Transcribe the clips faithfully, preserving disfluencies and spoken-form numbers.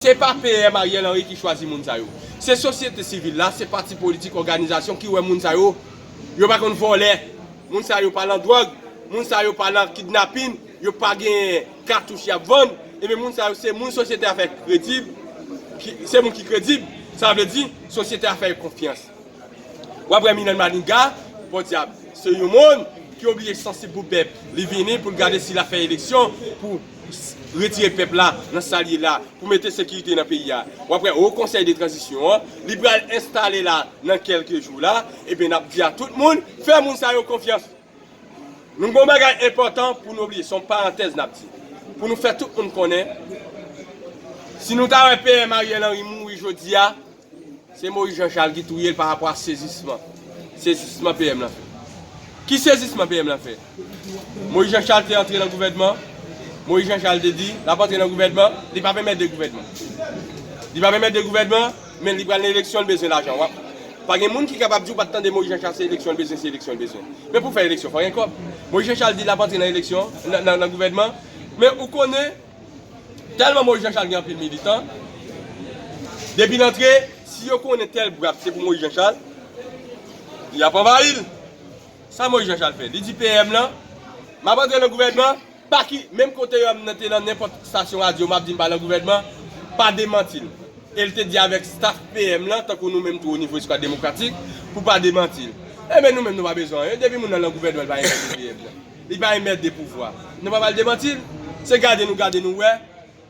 Se pa P M Ariel Henry ki chwazi moun sa yo. Se sosyete sivil la, se pati politik, òganizasyon ki wè moun sa yo, yo pa konn vòlè. Moun sa yo pa nan dwòg, moun sa yo pa nan kidnapin, yo pa gen katouch y ap vann. Ebyen, moun sa yo se moun sosyete a fè kredib, ki, se moun ki kredib, sa vle di sosyete a fè yo konfyans. W ap wè Milan Maninga, podyab, se yon moun ki oblije sansib pou pèp. Li vini pou l gade si l ap fè eleksyon pou s- retire pèp la nan sa l ye la, pou mete sekirite nan peyi a. W ap wè Wo Konsèy de Tranzisyon an, li pral enstale la nan kèlke jou la, ebyen n ap di a tout moun, fè moun sa yo konfyans. Nou gen yon bagay enpòtan pou nou bliye, se yon parantèz n ap di. Pou nou fè tout moun konnen, si nou ta wè P M Ariel Henry mouri jodi a, se Moïse Jean Charles ki touye l pa rapò a sezisman. Sezisman P M lan fè. Ki sezisman P M lan fè? Moïse Jean Charles te antre nan gouvènman. Moïse Jean Charles te di l ap antre nan gouvènman, li pa pèmèt de gouvènman. Li pa pèmèt de gouvènman, men li pral nan eleksyon, l bezwen lajan. W ap, pa gen moun ki kapab di w pa t tande Moïse Jean Charles se eleksyon l bezwen, se eleksyon l bezwen. Men pou fè eleksyon, fò gen kòb. Moïse Jean Charles di l ap antre nan eleksyon, nan, nan, nan gouvènman. Men ou konnen, tèlman Moïse Jean Charles gen anpil militan, depi l antre, si yo konnen tèl bwat se pou Moïse Jean Charles, y ap anvayi l. Sa Moïse Jean Charles fè? Li di P M lan, m ap antre nan gouvènman, pa ki, menm kote yo m nan te nan nenpòt estasyon radyo, m ap di m pa nan gouvènman, pa demanti l. E l te di avèk staf P M lan, tankou nou menm tou o nivo Eskwad Demokratik, pou pa demanti l. Enben nou menm nou pa bezwen anyen, depi moun nan nan gouvènman, li pa enmède P M lan. Li pa enmède pouvwa. Nou pa pral demanti l. Se gade nou gade nou wè,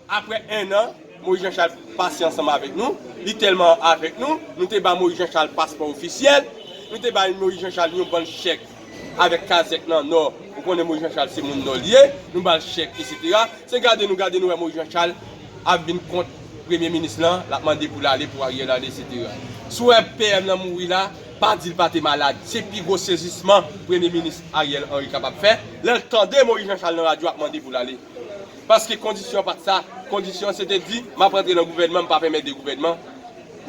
apre en an, Moïse Jean Charles pase ansanm avèk nou, li tèlman avèk nou, nou te ba Moïse Jean Charles paspò ofisyèl, nou te ba Moïse Jean Charles yon bann chèk avèk kazèk nan Nò. Ou konnen Moïse Jean Charles se moun Nò li ye, nou ba l chèk, etsetera. Se gade nou gade nou wè Moïse Jean Charles ap vin kont premye minis lan, l ap mande pou l ale, pou Ariel ale, etsetera. Si w wè P M lan mouri la, pa di l pa te malad. Se pi gwo sezisman premye minis Ariel Henry kapab fè, lè l tande Moïse Jean Charles nan radyo ap mande pou l ale. Paske kondisyon pa t sa. Kondisyon se te di, m ap rantre nan gouvènman, m pa pèmèt de gouvènman,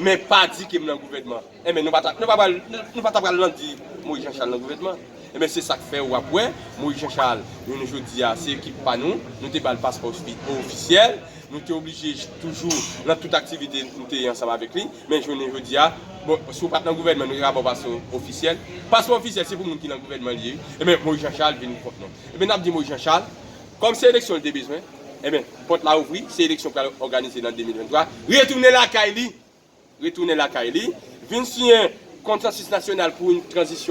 men pa di ke m nan gouvènman. Enben, nou pa ta, nou pa pral, nou, nou pa ta pral nan di Moïse Jean Charles nan gouvènman. Enben, se sa k fè w ap wè, Moïse Jean Charles, jounen jodi a, se ekip pa nou, nou te ba l paspò ofi- ofisyèl, nou te oblije toujou nan tout aktivite nou te ye ansanm avèk li, men jounen jodi a, bon, si w pa t nan gouvènman, nou te ka ba w paspò ofisyèl. Paspò ofisyèl, se pou moun ki nan gouvènman li ye. Enben, Moïse Jean Charles vin kont nou. Enben, n ap di Moïse Jean Charles, kòm se eleksyon l te bezwen, enben, pòt la ouvri, se eleksyon pral òganize nan de mil venntwa. Retounen lakay li, retounen lakay li, vin siyen konsansis nasyonal pou yon tranzisyon.